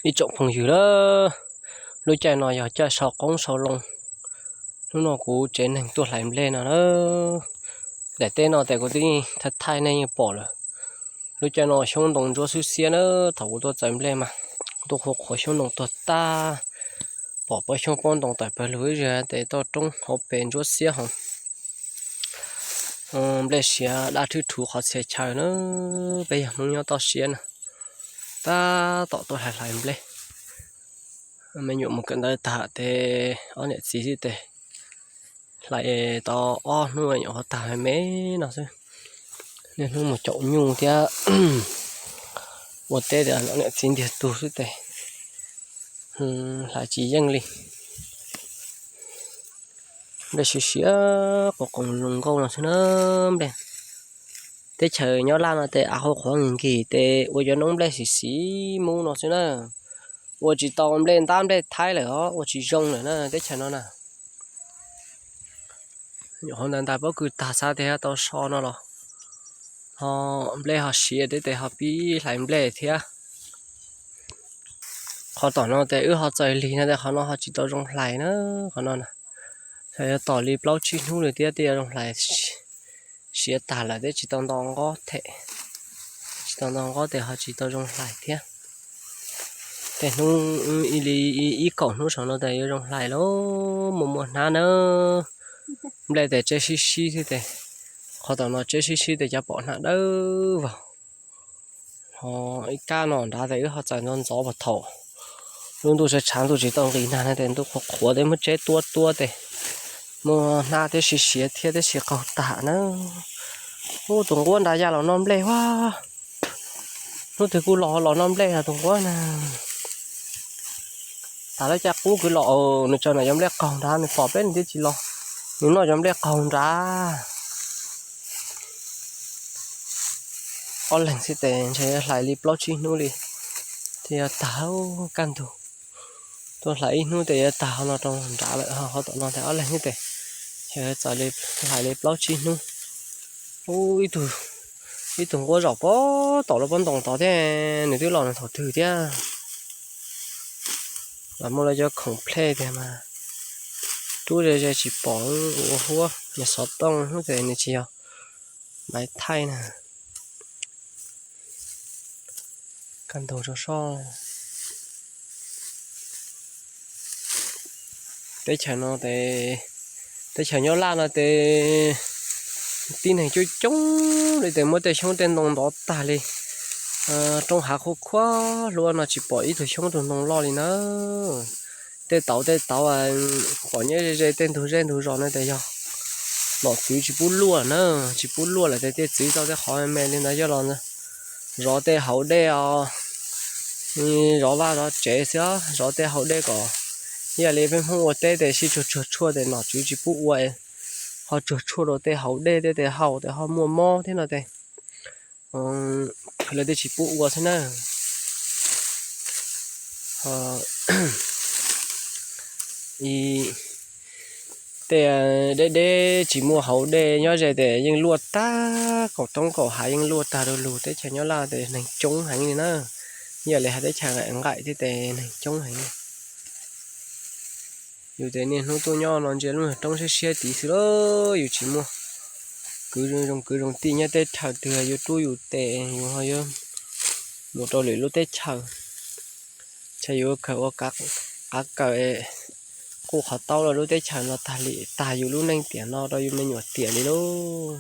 Ib tsoom phooj ywg na, lub caij no yog caij sau qoob sau loo. Hnub no kuv tsev neeg tuaj hlais nplej no na. Daim teb no tes kuv twb thaij thaij nej yeej pom lawm. Lub caij no xyoob ntoo ntsuab xwb xiab na, thaum kuv tuaj txais nplej mas kuv tuaj qhuav qhuav xyoob ntoo tuag tag, pom pob xyoob pob ntoo tawm pawg lug ib zig tes toj roob hauv pes ntsuab xiab hos. Nplej siav daj rhwb rhuv qhov txhia chaw na, peb yog Hmoob nyob toj siab na, tab tom tuaj hlais hlais nplej. Me nyuam mus kawm ntawv tag tes ob niam txiv xwb tes hlais tau ob hnub nyuam qhuav tag me me no xwb. Niaj hnub mus caum nyuj thiab ua teb tias ob niam txiv ntiag tug xwb tes hlais tsis yeej li. Nplej siav siav qoos qoos zoo nkauj no xwb na. Nplej teb chaws nyob Laj no tes av qhuav qhuav nkig nkig tes ua cov noob nplej xis xis mub no xwb na. Ua tsis tau nplej ntab nplej Thaib lawm os, ua tsis zoo lawm na teb chaws no na. Nyuam qhuav ntais ntais pob kws tag xav tias tau so no los ho nplej ho siav deb tes ho pib hlais nplej thiab. Qhov tom no tes wb ho txais lig no tes qhov no ho tsis tau zoo hlais na, qhov no na. Yog tom li plaub tsib hnub li thiab thiaj yuav zoo hlais. Siav tag lawm thiab tsis tau nto nqob them, tsis tau nto nqob tes ho tsis tau zoo hlais thiab. Tej hnub ib li ib kaum hnub saum no tes yuav zoo hlais lauj, muaj muaj hnab na. Nplej tes tseb sib sib thiab tes, qhov tom no tseb sib sib tes cov pom hnab dawb vog. Ho ib kab no nrad tes wb ho txais ntxov ntxov puag thaum lub ntuj tshav tshav ntuj tsis tau nqis nag no tes ntuj qhuav qhuav tes muab tseb tuab tuab tes muaj hnab thiab sib siav thiab thiab sib qaug tag na. Ub, tus nquab nrad ya los noj nplej ua, hnub twg kuj los los noj nplej os tus nquab na. Tas lawv caj qub kwv los, nws tso nws cov nplej qaug nrad, nws pom peb nws twb tsis los, nws noj cov nplej qaug nrad. Ob leeg xwb tes ntshe yuav hlais li plaub tsib hnub li thiaj yuav tag, kaj ntug. Tuaj hlais ib hnub tes yuav tag no rau nrad lawm, ho tom no tes ob leeg xwb tes ntshe yuav txais hlais li plaub tsib hnub. Ub, ib tug nquab zaum pem tom lub pob ntoos tod thiab, nws twb los nws thaum twg thiab. Los muaj lawv cov khoom plej tiag mas rub ze ze tsis pom, ua huab nws xov tooj hnub tes nws tsis yog maiv thaij na. Kaj ntug rau soj. Teb chaws no tes, teb chaws nyob Laj no tes tib neeg coob coob li tes muab tej xyoob tej ntoo ntov tag li. Roob hav khuab khuab hlua no tsis pom ib tug xyoob tug ntoo loj li na. Tej tauv tej tauv pom nyob ze ze tej ntug zej ntug zos no tes yog nom tswv tsis pub luaj na, tsis pub luaj lawm tes thiaj txwv tau tej qhov me me li ntawd coj los zov tej hauv dej os, zov vaj zov tsev xwb, zov tej hauv dej kom ib yam li peb Hmoob ua teb tes sib tsuag tsuag tshuaj tes nom tswv tsis pub ua, ho tsuag tshuaj rau tej hauv dej tej tes haus tes ho muaj mob thiab no tes lawv thiaj tsis pub ua xwb na. Tej deb deb tsis muaj hauv dej nyob ze tes yeej luaj tag, kaum roob kaum hav yeej luaj tag du lug. Teb chaws nyob Laj tes neeg coob heev li na, ib yam li hais teb chaws nqaim nqaim thiab tes neeg coob heev li. Yus tes niaj hnub tuaj nyob no ntsia lub niag roob siab siab tid xwb lauj, yus tsis muaj kwv zoo kwv zoo tij nyob teb chaws twg yuav rub yus tes yus ho yuav mus rau lwm lub teb chaws. Ntshe yus kawg ua qav kawm quj qhov taub rau lub teb chaws no tag li, tag yus lub neej tiam no rau yus me nyuam tiam li lauj.